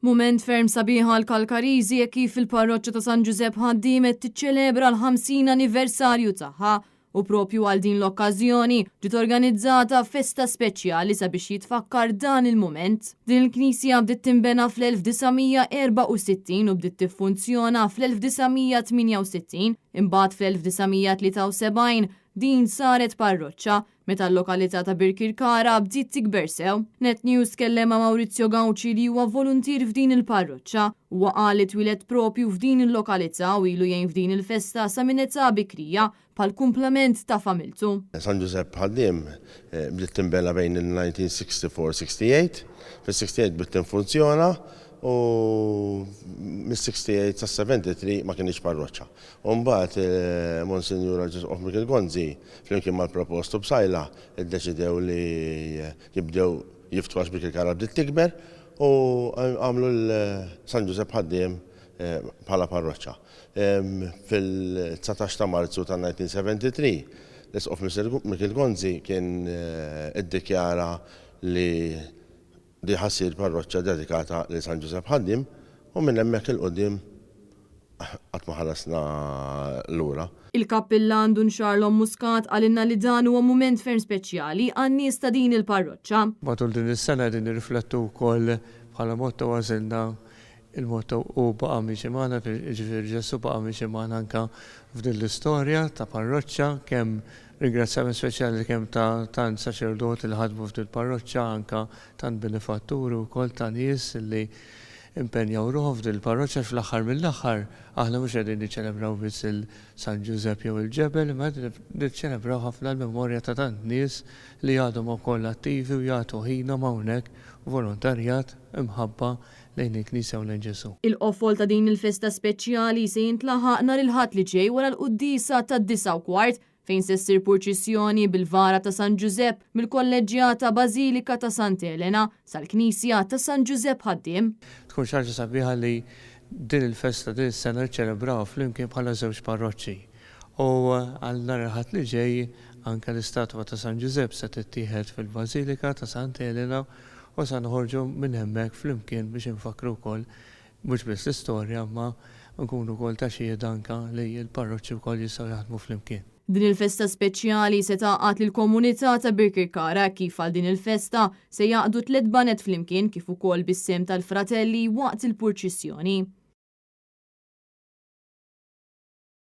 Mument ferm sabiħ għall-Kalkariżi hekk kif il-Parroċċa ta' San Ġużepp Ħaddiem qed tiċċelebra l-50 anniversarju tagħha u propju għal din l-okkażjoni ġiet organizzata festa speċjali sabiex jitfakkar dan il-mument. Din il-knisja bdiet tinbena fl-1964 u bdiet tiffunzjona fl-1968, imbagħad fl-1973 din saret parroċċa Meta l-lokalità ta' Birkirkara bdiet tikber sew, Net News tkellem ma' Maurizio Gauci li huwa voluntier f'din il-parroċċa. Huwa qal li twieled propju f'din il-lokalità u ilu jgħin f'din il-festa sa minn età bikrija, bħal kumplament ta' familtu. San Ġużepp Ħaddiem bdiet tinbena bejn il-1964-68. Fis-68 bdiet tinfunzjona u mis-68 sas-73 ma kinitx parroċċa. U mbagħad Monsinjur Arċisqof Mikiel Gonzi flimkien mal-propost u Psaila ddeċidew li jibdew jiftħu għax Birkirkara bdiet tikber u għamlu l San Ġużepp Ħaddiem bħala parroċċa. Fil-19 ta' Marzu tan-1973 l-Isqof Mikiel Gonzi kien iddikjara li Di ħa ssir parroċċa dedikata lil San Ġużepp Ħaddiem u minn hemmhekk 'il quddiem qatt ma ħaresna lura. Il-Kappillan Dun Charlon Muscat qalilna li dan huwa mument ferm speċjali għan-nies ta' din il-parroċċa. Matul din is-sena qegħdin nirriflettu wkoll bħala motto għażilna il-motto Hu baqa' miexi magħna, jiġifieri Ġesù baqa' miexi magħna anke f'din l-istorja ta' parroċċa, kemm Ringrazzjament speċjali kemm ta' tant saċerdoti li ħadmu f'dil parroċċa, anke tant benefatturi wkoll ta' nies li impenjaw ruħhom f'din il-parroċċa għax fl-aħħar mill-aħħar aħna mhux qegħdin niċċelebraw biss il San Ġużepp jew il-ġebel imma qegħdin niċċelebraw ħafna l-memorja ta' tant nies li għadhom ukoll attivi u jagħtu ħinhom hawnhekk volontarjat imħabba lejn il-Knisja u lejn Ġesù. Il-qofol ta' din il-festa speċjali se jintlaħaq nhar il-Ħadd li ġej wara l-quddiesa tad-9:15 fejn se ssir purċissjoni bil-vara ta' San Ġużepp mill-Kolleġġjata Bażilika ta' Sant'Elena sal-Knisja ta' San Ġużepp Ħaddiem. Tkun xi ħaġa sabiħa li din il-festa din is-sena niċċelebrawha flimkien bħala żewġ parroċċi. U għal nhar il-Ħadd li ġej anke l-istatwa ta' San Ġużepp se tittieħed fil-Bażilika ta' Sant'Elena u sa noħorġu minn hemmhekk flimkien biex infakkru wkoll mhux biss l-istorja imma nkunu wkoll ta' xhieda anke li l-parroċċi wkoll jistgħu jaħdmu flimkien. Din il-festa speċjali se tgħaqqad lill-komunità ta' Birkirkara hekk kif għal din il-festa se jgħaqqdu tlett baned flimkien kif ukoll bis-sehem tal-fratelli waqt il-purċissjoni.